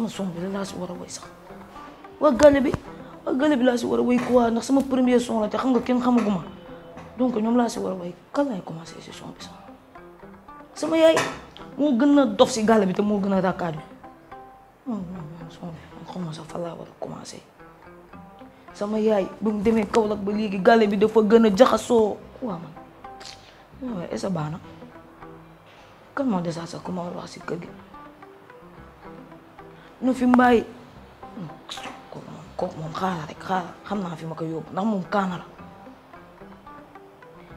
nga son bi la laa si war a woy sax waa gàlle bi laa si war a woy quoi ndax sama premier son la te xam nga kenn xamaguma donc ñoom laa si war a woy kan laay commencé si son bi sax sama yaay moo gën a dof si gàlle bi te moo gën a rakkaat bi son bi xam nga sax fan laa war a commencé sama yaay bu mu demee Kaolack ba léegi gàlle bi dafa gën a jaxasoo waaw man waaw est-ce que baax na kan moo desaa sax ku ma war wax si kër gi nu fi mbaay kooku moom xaaral rek xaaral xam naa fi ma ko yóbbu ndax moom kaana la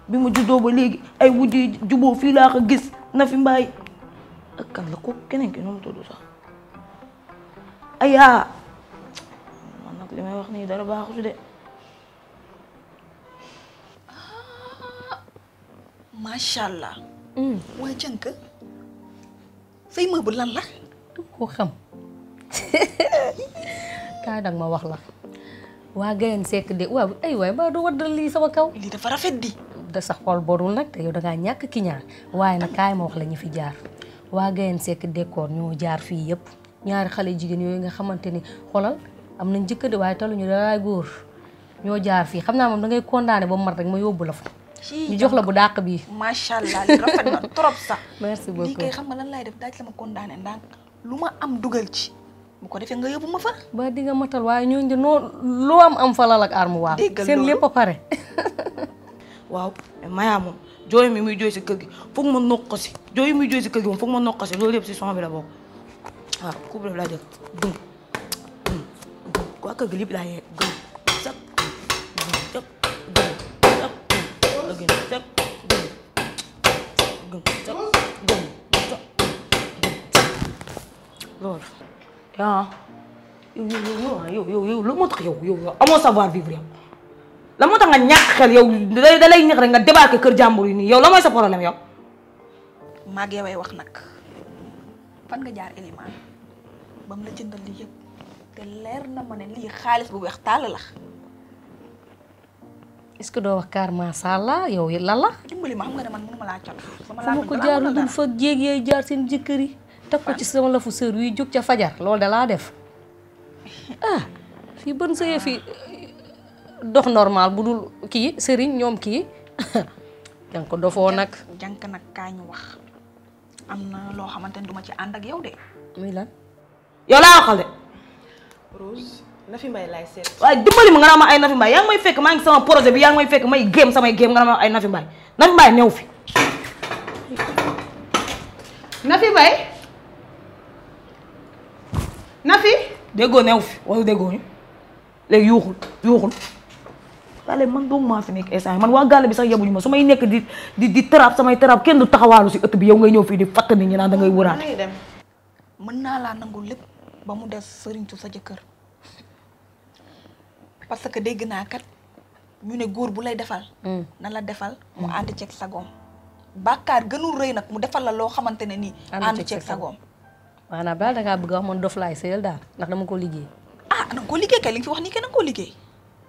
bi ma juddoo ba léegi ay wujj juboo fii laa ko gis na fi mbaay ak kan la kooku keneen ki nu mu tudd sax ayaa man nag li may wax nii dara baaxutu de macha allah. waa jànk say meuble lan la. du ko xam kaay dag ma wax la waa Gayen Seck de waaw ay waay ba du waddal lii sama kaw. lii dafa rafet di. da sa xol borul nag te yow dangaa ñàkk ki ñaar waaye nag kaay ma wax la ñu fi jaar waa Gayen Seck décor ñoo jaar fii yëpp ñaari xale jigéen yooyu nga xamante ni xolal am nañ jëkkër de waaye taluñu daraay góor ñoo jaar fii xam naa moom da ngay condamné ba mu mat rek ma yóbbu la fa. ñu jox la bu dàq bii. macha allah li rafet na trop sax. merci beaucoup lii kay xam nga lan laay def daaj la ma condamné ndànk lu ma am dugal ci bu ko defee nga yóbbu ma fa. ba di nga matal waaye ñooñu de loo am falal ak armoire. seen lépp a pare. waaw Maya moom jooy mi muy jooy si kër gi foog ma nokk si jooy muy jooy si kër gi moom foog ma nokk si loolu yëpp si son bi la bokk waaw couple bi laa jël gëm quoi kër gi lépp laa yee gëm sax gëm loolu yaa yow lu moo tax yow amoo savoir vivre yow la moo tax nga ñàkk xel yow da lay neex rek nga débarqué kër jàmbur yi nii yow la mooy sa problème yow. maag yow ay wax nag fan nga jaar Elimane ba mu la jëndal lii yëpp te leer na ma ne lii xaalis bu weex tàll la. est-ce que doo wax kaar macha allah yow lan la. dimbali ma xam nga ne man mënuma laa cat. fu ma ko jaarul dul fa jéeg yee jaar seen jëkkër yi. teg ko ci sama lafu sër wi jóg ca fajar loolu da laa def ah fii bën sëyee fi dox normal bu dul kii sëriñ ñoom kii danga ko dofoo nag. jànk nag kaa ñu wax am na loo xamante ne duma ci ànd ak yow de. muy lan. yow laa waxal de. Rose Nafi Mbaye laay seet. waaye dimbali ma nga naa ma ay Nafi Mbaye yaa ngi may fekk maa ngi sama projet bi yaa ngi may fekk may géem samay géem nga naa ma ay Nafi Mbaye Nafi Mbaye new fi. Nafi Mbaye. Nafi. déggoo new fi wala déggoo ñu léegi yuuxul wala man doomu maa fi nekk instant man waa gàlle bi sax yabuñu ma su may nekk di trap samay trap kenn du taxawaalu si ëtt bi yow ngay ñëw fii di fatt nit ñi naan da ngay wëraat. mën naa laa nangu lépp ba mu des sëriñtu sa jëkkër parce que dégg naa kat ñu ne góor bu lay defal. na la defal mu ànd ceeg sagoom bàkkaar gënul rëy nag mu defal la loo xamante ne nii. ànd ceeg sagoom. maanaam daal da ngaa bëgg a wax man dof laay sëyal daal ndax dama ko liggéey. ah da nga ko liggéey kay li nga fi wax nii kenn da nga koo liggéey.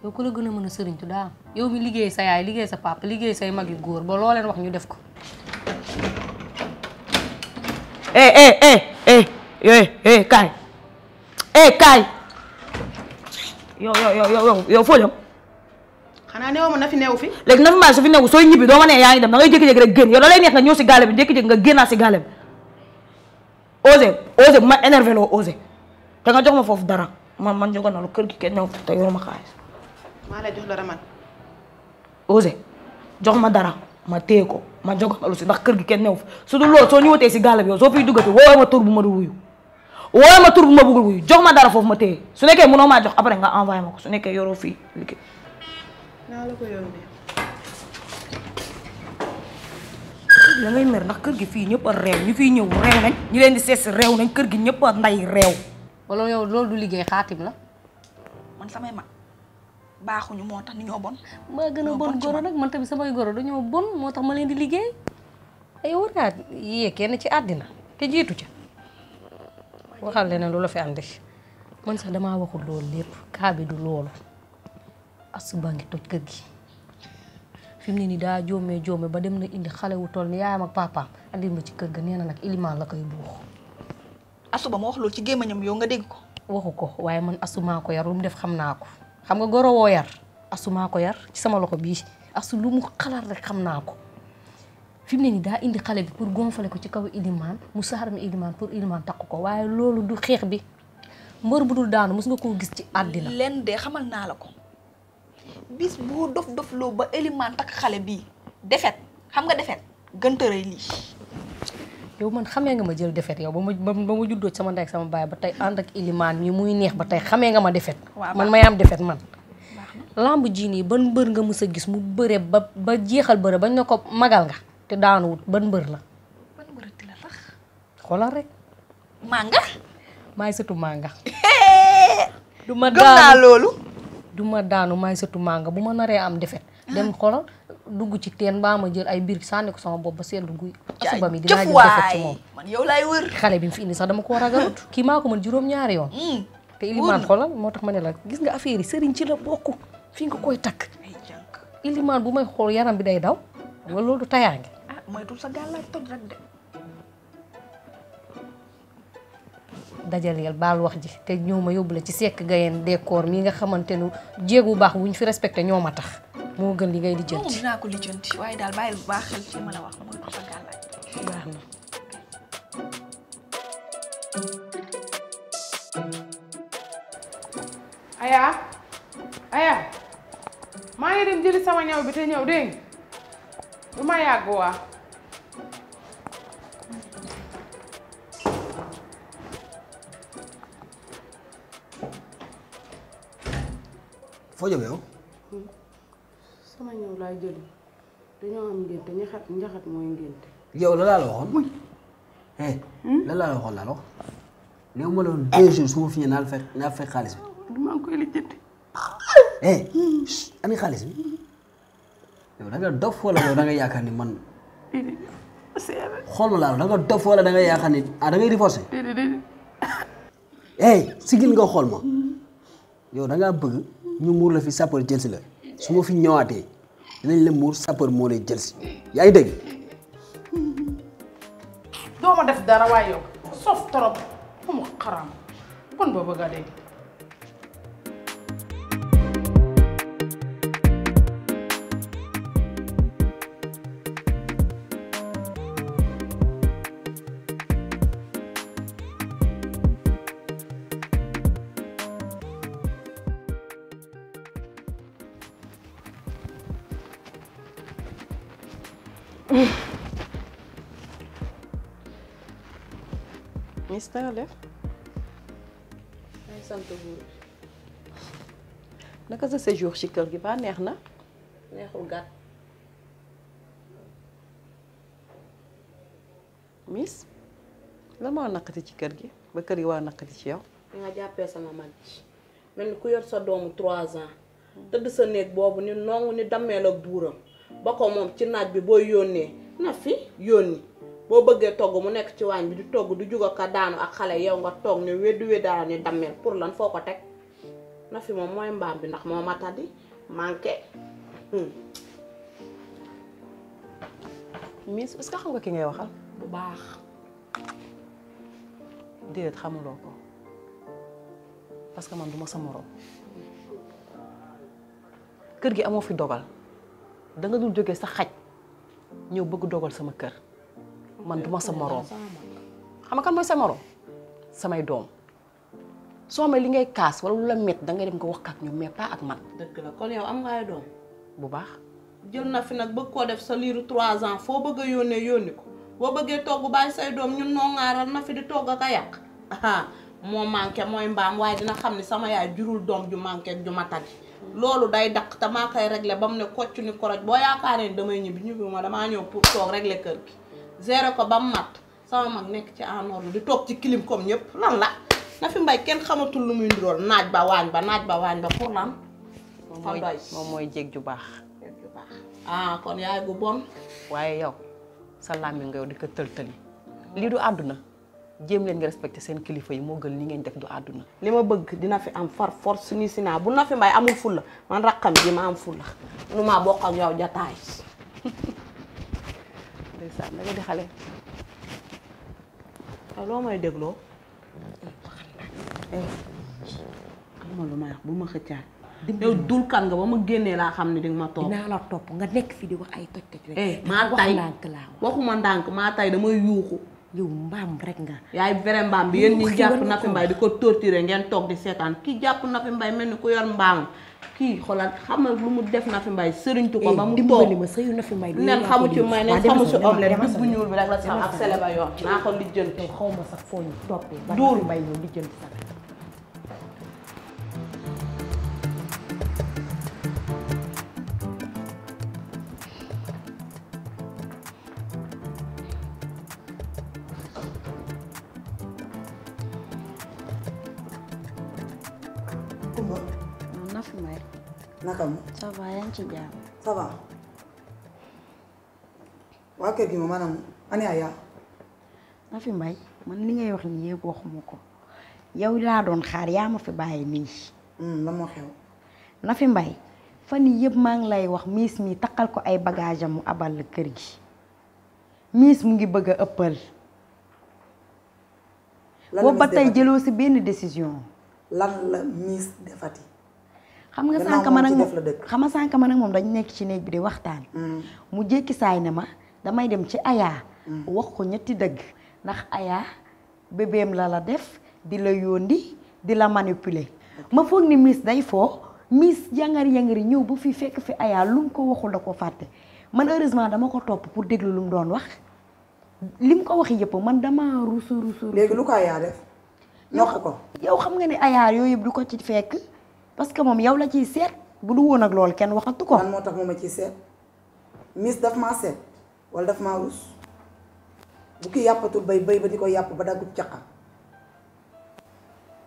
yow ku la gën a mën a sëriñtu daal yow mi liggéey sa yaay liggéey sa papa liggéey say mag yu góor ba loo leen wax ñu def ko. kaay yow foo jëm. xanaa neew ma Nafi neew fi. léegi Nafi Mbaye su fi newu sooy ñibbi doo ma ne yaa ngi dem da ngay jékki-jékki rek génn yow da lay neex nga ñëw si gaale bi jékki-jékki nga génnaat si gaale bi. osé bu ma énervé loo osé te nga jox ma foofu dara man jógoon na lu kër gi kenn ñëw te yoruma xaalis. maa lay jox dara man. osé jox ma dara ma téye ko ma jógoon na lu si ndax kër gi kenn ñëw fi su dul loolu soo ñëwatee si gaale bi yow soo fiy duggati woo ma tur bu ma dul wuyu woo ma tur bu ma bëggul wuyu jox ma dara foofu ma téye su nekkee mënoo maa jox après nga envoyé ma ko su nekkee yoroo fii liggéey. naa la ko yónnee. la ngay mer ndax kër gi fii ñëpp a réew ñu fiy ñëw réew nañ ñu leen di sees réew nañ kër gi ñëpp a nday réew. wala yow loolu du liggéey xaatim la. man samay mag baaxuñu moo tax ni ñoo bon. maa gën a bon goro nag man tamit samay goro dañoo bon moo tax ma leen di liggéey ay war ngaa yee kenn ci àddina te jiitu ca waxal leneen lu la fi andi man sax damaa waxul loolu lépp kaa bi du loolu asu baa ngi toj kër gi. fi mu ne nii daa joome ba dem na indi xale wu toll ni yaayam ak papaam andil ma ci kër ga nee na nag ilimaan la koy buux. asuba ma wax loolu ci gémmañam yow nga dégg ko. waxu ko waaye man asumaa ko yar lu mu def xam naa ko xam nga goro woo yar asumaa ko yar ci sama loxo bii asu lu mu xalaat rek xam naa ko fi mu ne nii daa indi xale bi pour gonfale ko ci kaw ilimaan mu saxar mi ilimaan pour ilimaan takk ko waaye loolu du xeex bi mbër bu dul daanu mos nga koo gis ci àddina. leen de xamal naa la ko bis boo dof loo ba ilimaan takk xale bii defet xam nga defet gëntërëy lii. yow man xamee nga ma jël defet yow ba ma juddoo ci sama ndey ak sama baay ba tey ànd ak ilimaan mi muy neex ba tey xamee nga ma defet man may am defet man. lamb ji nii ban mbër nga mës a gis mu bëre ba jeexal bëre bañ na ko magal nga te daanuwut ban mbër la. ban mbër ti la tax. xoolal rek. manga. maay sëtu manga. du ma gëm naa loolu. du ma daanu maay sëtu manga bu ma naree am defet dem xoolal dugg ci teen baa ma jël ay biir sànni ko sama bopp ba seetlu guy. asuba mi dinaa jël defet ci moom. man yow laay wër. xale bi mu fi indi sax dama ko ragalut kii maa ko mën juróom-ñaari yoon. te ilimaan xoolal moo tax ma ne la gis nga affaire yi sëriñ ci la bokk fi nga koy takk. ay jànk ilimaan bu may xool yaram bi day daw wala loolu tayaange. moytul sa gàllaaj toj rek de. dajaleel baal wax ji te ñëw ma yóbbu la ci sekk gayeen décor mii nga xamante nu jéegu baax wuñ fi respecté ñoo ma tax moo gën li ngay lijjanti. moom dinaa ko lijjanti waaye daal bàyyil bu baax xel ci ma la wax moytul sa gàllaaj. baax na. aya maa ngi dem jëli sama ñaw bi te ñëw dégg nga du ma yàgg waa. foo jógee yow. sama ñëw laay jëli dañoo am ngénte njaxat mooy ngénte. yow la laa la waxoon. la laa la waxoon laa la wax. néew ma la woon 2 jours su ma fi ñëwee naa fekk xaalis bi. maa ngi koy lijjanti. ani xaalis bi yow da nga dof wala yow da nga yaakaar ni man. xool ma laa da nga dof wala da nga yaakaar ni da ngay divorcé. sigil nga xool ma yow da ngaa bëgg ñu muur la fi sapeur jël si la su ma fi ñëwaatee dinañ la muur sapeur moo lay jël si yaa ngi dégg. doo ma def dara waaye yow sof trop fu mu xaram bon ba bëgg a dee. Miss na nga def ay sant buur naka sa séjour ci kër gi ba neex na neexul gàtt. Miss la moo naqati ci kër gi ba kër gi waa naqati ci yow. di nga jàppee sama mag ji mel ni ku yor sa doomu 3 ans tëdd sa néeg boobu ni nongu ni dammeel ak buuram ba ko moom ci naaj bi booy yónnee na fi yónni boo bëggee togg mu nekk ci waañ bi di togg du juga ka daanu ak xale yow nga toog ne weddu weddaara ni dammeel pour lan foo ko teg na fi moom mooy mbaam bi ndax moo matadi manqué. Miss est-ce que xam nga ki ngay waxal. bu baax. déedéet xamuloo ko parce que man duma sa morom kër gi amoo fi dogal da nga dul jógee sa xaj ñëw bëgg dogal sama kër man duma sa morom xam nga kan mooy sa morom samay doom soo amee li ngay kaas wala lu la met da ngay dem nga wax ak ñoom mais pas ak man. dëgg la kon yow am nga ay doom. bu baax. jël na fi nag bëgg koo def sa liiru 3 ans foo bëgg a yónnee yónni ko boo bëggee togg bàyyi say doom ñun noo ŋaaral na fi di togg ak a yàq moo manqué mooy mbaam waaye dina xam ni sama yaay jurul doom ju manqué ak ju matadi loolu day dakk te maa koy réglé ba mu ne kocc ni koroj boo yaakaaree ni damay ñibbi ma damaa ñëw pour toog réglé kër gi gérer ko ba mu mat sama mag nekk ci en ordre di toog ci clim comme ñëpp lan la na fi mbay kenn xamatul lu muy ndirool naaj ba waañ ba pour lan fa doy moom mooy jéeg ju baax. kon yaay gu bon. waaye yow sa làmmiñ nga yow di ko tël-tëli lii du àdduna jéem leen nga respecté seen kilifa yi moo gën li ngeen def du àdduna. li ma bëgg dina fi am far force ni si naa bu na fi mbay amul fulla man rakkam ji ma am fulla nu maa bokk ak yow jataay. ndeysaan da nga di xale. loo may dégloo. xam nga lu ma wax bu ma xëccaat yow dul kan nga ba ma génnee laa xam ne di nga ma topp dinaa la topp nga nekk fi di wax ay toj rek maa tay ndànk laa wax waxuma ndànk maa tay damay yuuxu yow mbaam rek nga yaay vrai mbaam bi yéen ñi jàpp Nafi Mbaye di ko torturer ngeen toog di seetaan kii jàpp Nafi Mbaye mel ni ku yor mbaam kii xoolal xam na lu mu def Nafi Mbaye sëriñtu ko ba mu toog dimbali ma sëyu Nafi Mbaye neen xamu ci may neen xamu ci omelette bis bu ñuul bi rek la sax ak sele ba yoon naa ko lijjanti xaw ma sax foo ñu toppee ba Duul. Nafi Mbaye ñëw lijjanti sax Kumba Nafi Mbaye naka mu ça va yaa ngi ci jàmm. ça va waa kër gi ma maanaam ani Aya Nafi Mbaye man li ngay wax nii yëpp waxuma ko yow laa doon xaar yaa ma fi bàyyi nii. lan moo xew Nafi Mbaye fan yii yëpp maa ngi lay wax miis mi takkal ko ay bagage am mu abal la kër gi miis mu ngi bëgg a ëppal. boobu ba tey jëloo si benn décision. lan la miis defati xam nga sànq man ak moom xam nga sànq man ak moom dañu nekk ci néeg bi di waxtaan. mu jékki saay ne ma damay dem ci Aya. wax ko ñetti dëgg ndax Aya bébéem la def di la yóndi di la manipuler. ma foog ni miis day foo miis yangari ñëw ba fii fekk fi Aya lu mu ko waxul da ko fàtte man heureusement dama ko topp pour déglu lu mu doon wax li mu ko waxi yëpp man dama rusu. léegi lu ko Aya def. noq ko yow xam nga ne Aya yooyu yëpp du ko ci fekk parce que moom yow la ciy seet bu du woon ak loolu kenn waxatu ko. man moo tax moom ma ciy seet miis daf maa seet wala daf maa rus bu ki yàppatul bay ba di ko yàpp ba daggub caqam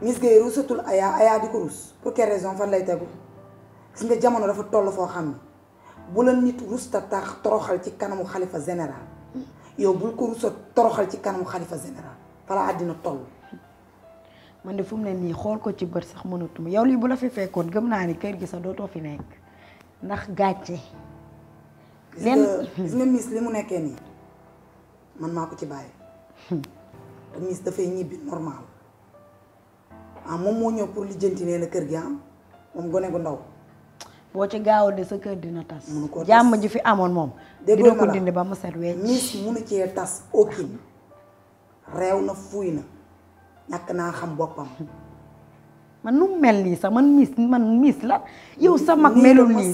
miis gay rusatul Aya di ko rus pour quelle raison fan lay tegu gis nga jamono dafa toll foo xam ne bu la nit rusta tax toroxal ci kanamu xalifa général yow bul ko rusa toroxal ci kanamu xalifa général fa la àddina toll. man de fu mu ne nii xool ko ci bët sax mënatuma yow lii bu la fi fekkoon gëm naa ni kër gi sax dootoo fi nekk ndax gàcce. gis nga miis li mu nekkee nii man maa ko ci bàyyi te miis dafay ñibbi normal moom moo ñëw pour lijjanti nee na kër gi moom gone gu ndaw. boo ci gaaw de sa kër dina tas. mënu ko tas jàmm ji fi amoon moom. dina ko dindi ba mu set wecc. miis munu cee tas aucune réew na fuuy na. ñàkk naa xam boppam. man nu mu mel nii sax man miis la yow sa mag melul nii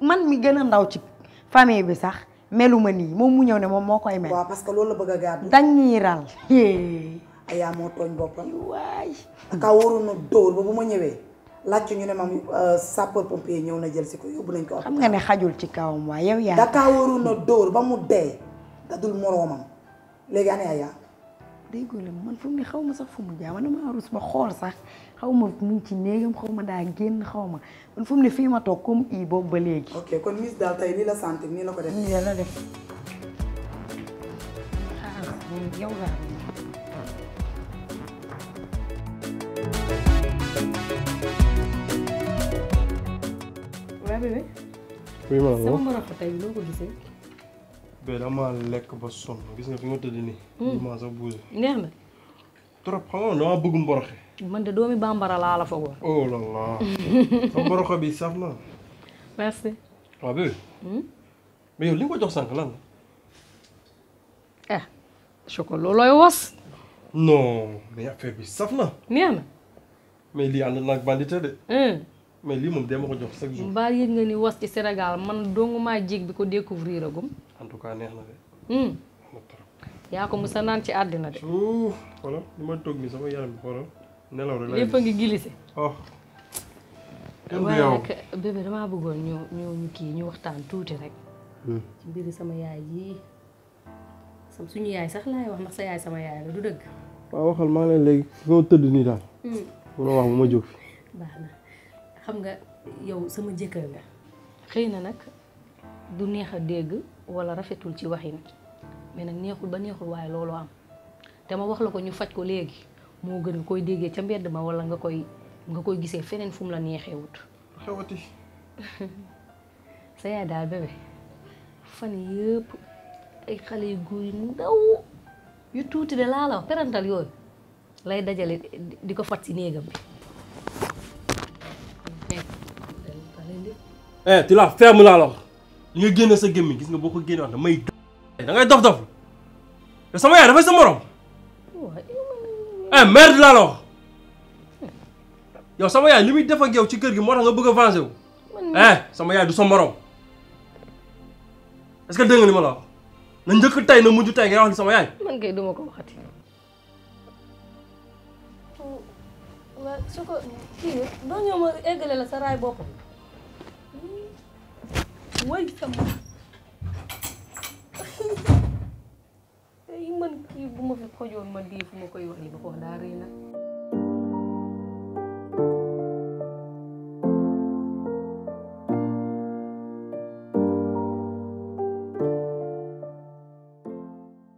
man mi gën a ndaw ci famille bi sax meluma nii moom mu ñëw ne moom moo koy mel. waaw parce que loolu la bëgg a gàddu. dañuy ral. Aya moo tooñ boppam. waay aka waroon na dóor ba bu ma ñëwee laajte ñu ne ma sapeur pompier ñëw na jël si ko yóbbu nañ ko. xam nga ne xajul ci kawam waaye yow yaa. daka waroon na dóor ba mu dee dadul moroomam léegi ane Aya. déggoo la man fu mu ne xaw ma sax fu mu jaar man damaa rus ba xool sax xaw ma mu ngi ci néegam xaw ma daa génn xaw ma man fu mu ne fii ma toog comme i boobu ba léegi. ok kon miis daal tey nii la sentir nii la ko def. nii la def yow laa. waa bébé. oui ma la sama mbarax tey loo ko gisee. bee dama lekk ba sonn gis nga fi nga tëdd nii. maa sax bougé. neex na. trop xam nga dama bëgg mboroxe. man de doomi bambara laa la fa woon. oh là là. sa mboroxe bi saf na. merci. waaw bébé. mais yow li nga ko jox sànq lan la. ah chocolat looy was. non mais affaire bi saf na. neex na. mais lii ànd naag bandité de. mais lii moom dama ko jox chaque jour. mbaa yëg nga ni was ci Sénégal man dong maa jig bi ko découvrir agum. en tout cas neex na de. yaa ko musa naan ci àddina de. xoolal li ma toog nii sama yaram bi xoolal nelaw rek. lépp a ngi glissé. oh. kenn du waaye yow nag bébé damaa bëggoon ñu kii ñu waxtaan tuuti rek. ci mbiri sama yaay yi suñu yaay sax laay wax ndax sa yaay sama yaay la du dëgg. waaw waxal maa ngi leen léegi fi ma tëdd nii daal. mun a wax bu ma jóg fi. baax na xam nga yow sama jëkkër nga. xëy na nag du neex a dégg wala rafetul ci waxin mais nag neexul ba neexul waaye loolu am te ma wax la ko ñu faj ko léegi moo gën nga koy déggee ca mbedd ma wala nga koy gisee feneen fu mu la neexee wut. xewati. sa yaay daal bébé fan yëpp ay xale yu góor yu ndaw yu tuuti de laa la wax parental yooyu lay dajale di ko fat si néegam bi. tu la ferme laa la wax li nga génne sa gémmiñ gis nga boo ko génne wax damay da ngay dof te sama yaay dafay sa morom merde laa la wax yow sama yaay li muy def ak yow ci kër gi moo tax nga bëgg a venger wu sama yaay du sa morom est-ce que dégg nga li ma la wax na njëkk tey na mujj tey ngay wax ni sama yaay man kay duma ko waxati waa su ko kii doo ñëw ma eggale la sa raay boppam way sama ay man kii bu ma fi xojoon ma dee fu ma koy wax li ma ko wax daa rëy nag